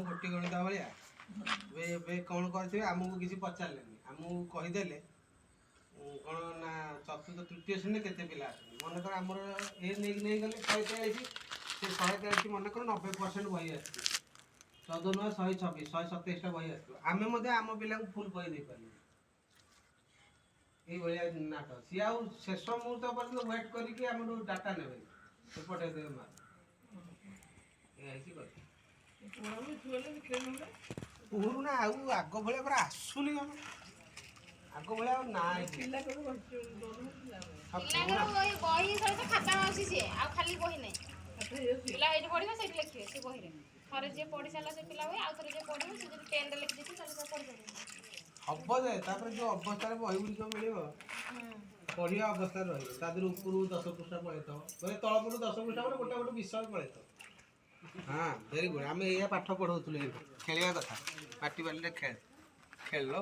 ଗୋଟି ଗଣିତ ଭଳିଆ। ଏବେ ଏବେ କ'ଣ କରିଥିବେ, ଆମକୁ କିଛି ପଚାରିଲେନି, ଆମକୁ କହିଦେଲେ କ'ଣ ନା ଚତୁର୍ଥ ତୃତୀୟ ଶ୍ରେଣୀରେ କେତେ ପିଲା ଅଛନ୍ତି। ମନେକର ଆମର ଏ ନେଇକି ନେଇଗଲେ 143, ସେ 143 ମନେକର 90% ବହି ଆସିଛି, 14 ନଅ 126, 127ଟା ବହି ଆସିଥିବ। ଆମେ ମଧ୍ୟ ଆମ ପିଲାଙ୍କୁ ଫୁଲ୍ ବହି ଦେଇପାରିଲୁ। ଏଇଭଳିଆ ନାଟ। ସିଏ ଆଉ ଶେଷ ମୁହୂର୍ତ୍ତ ପର୍ଯ୍ୟନ୍ତ ୱେଟ୍ କରିକି ଆମଠୁ ଡାଟା ନେବେନି, ସେ ପଠେଇଦେବେ ମାର୍କ। ଏଇଆ ହେଇଛି କଥା। ପୁରୁଣା ଆଉ ଆଗ ଭଳିଆ ପୁରା ଆସୁନି ଜମା, ଆଗ ଭଳିଆ ଆଉ ନା। ପିଲାଙ୍କର ବହି, ବହି ସହିତ ଖାତା ମାଗୁଛି ସିଏ, ଆଉ ଖାଲି ବହି ନାହିଁ। ପିଲା ଏଇଠି ପଢିବ, ସେଇଠି ଲେଖିବେ ସେ ବହିରେ। ଥରେ ଯିଏ ପଢି ସାରିଲା ସେ ପିଲା ବହି, ଆଉ ଥରେ ଯିଏ ପଢିବ, ସେ ଯଦି ପେନ୍ରେ ଲେଖିଦେଇଥିବ ତାହେଲେ ସେ ପଢିପାରିବ। ହବ ଯେ, ତାପରେ ଯୋଉ ଅବସ୍ଥାରେ ବହି ଗୁଡ଼ିକ ମିଳିବ, ପଢିବା ଅବସ୍ଥାରେ ରହିବ। ତା ଦେହରୁ ଉପରୁ 10 ପୃଷ୍ଠା ପଳେଇଥିବ, ବୋଲେ ତଳ ପଟୁ 10 ପୃଷ୍ଠା ପରେ ଗୋଟେ ଗୋଟେ ବିଷୟ ପଳେଇଥିବ। ହଁ, ଭେରି ଗୁଡ୍। ଆମେ ଏଇଆ ପାଠ ପଢଉଥିଲୁ, ଏଇଠି ଖେଳିବା କଥା, ମାଟି ବାଲିରେ ଖେଳ ଖେଳିଲ।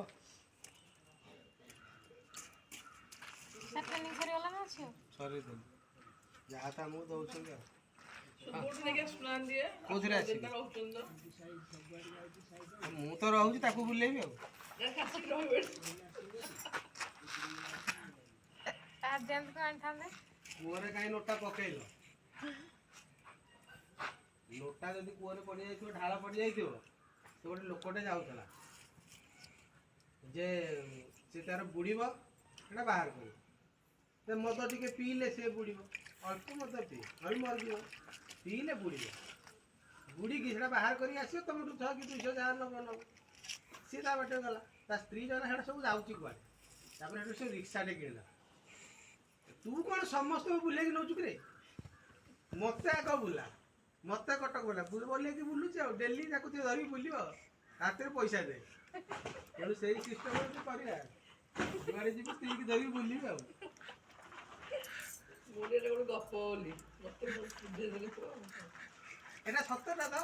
ସାର୍, ଟ୍ରେନିଂ ସରିଗଲା ନା ଅଛି ଆଉ? ସରିଦେଲୁ ଯାହା ତ ଆମକୁ ଦଉଛନ୍ତି। ଆଉ କୋଉଥିରେ ଆସିବି? ମୁଁ ତ ରହୁଛି, ତାକୁ ବୁଲେଇବି ଆଉ। ଆଦ୍ୟାନ୍ତକୁ ଆଣିଥାନ୍ତେ। କୂଅରେ କାହିଁ ନୋଟା ପକେଇଲ? ନୋଟା ଯଦି କୂଅରେ ପଡ଼ିଯାଇଥିବ, ଢାଳ ପଡ଼ିଯାଇଥିବ, ସେ ଗୋଟେ ଲୋକଟେ ଯାଉଥିଲା ଯେ, ସେ ତାର ବୁଡ଼ିବ, ସେଟା ବାହାର କରିବ। ସେ ମଦ ଟିକେ ପିଇଲେ ସେ ବୁଡ଼ିବ। ଅଳ୍ପ ମଦ ପିଇ ନହେଲେ ମରିଯିବ। ପିଇଲେ ବୁଡ଼ିବ, ବୁଡ଼ିକି ସେଟା ବାହାର କରିକି ଆସିବ, ତମଠୁ 6 କି 200 ଯାହା ନେବ ନେବ। ସିଏ ତା ବାଟରେ ଗଲା, ତା ସ୍ତ୍ରୀ ଜଣେ ସେଟା ସବୁ ଯାଉଛି କୁଆଡ଼େ। ତାପରେ ସେଠୁ ସେ ରିକ୍ସାଟେ କିଣିଲା। ତୁ କ'ଣ ସମସ୍ତଙ୍କୁ ବୁଲେଇକି ନେଉଛୁ କିରେ? ମତେ ଆଗ ବୁଲା, ମତେ କଟକ ବୁଲା। ବୁଲେଇକି ବୁଲୁଛି ଆଉ ଡେଲି ତାକୁ ଟିକେ ଧରିକି ବୁଲିବ, ରାତିରେ ପଇସା ଦେ। ତେଣୁ ସେଇ ସିଷ୍ଟମରେ ତୁ କରିବା, ଯୁଆଡ଼େ ଯିବି ସ୍ତ୍ରୀକି ଧରିକି ବୁଲିବି ଆଉ। ଗୋଟେ ଗପ ବୋଲି ମତେ ବୁଝେଇଦେଲେ ପୁଅ। ଏଇଟା ସତଟା ତ।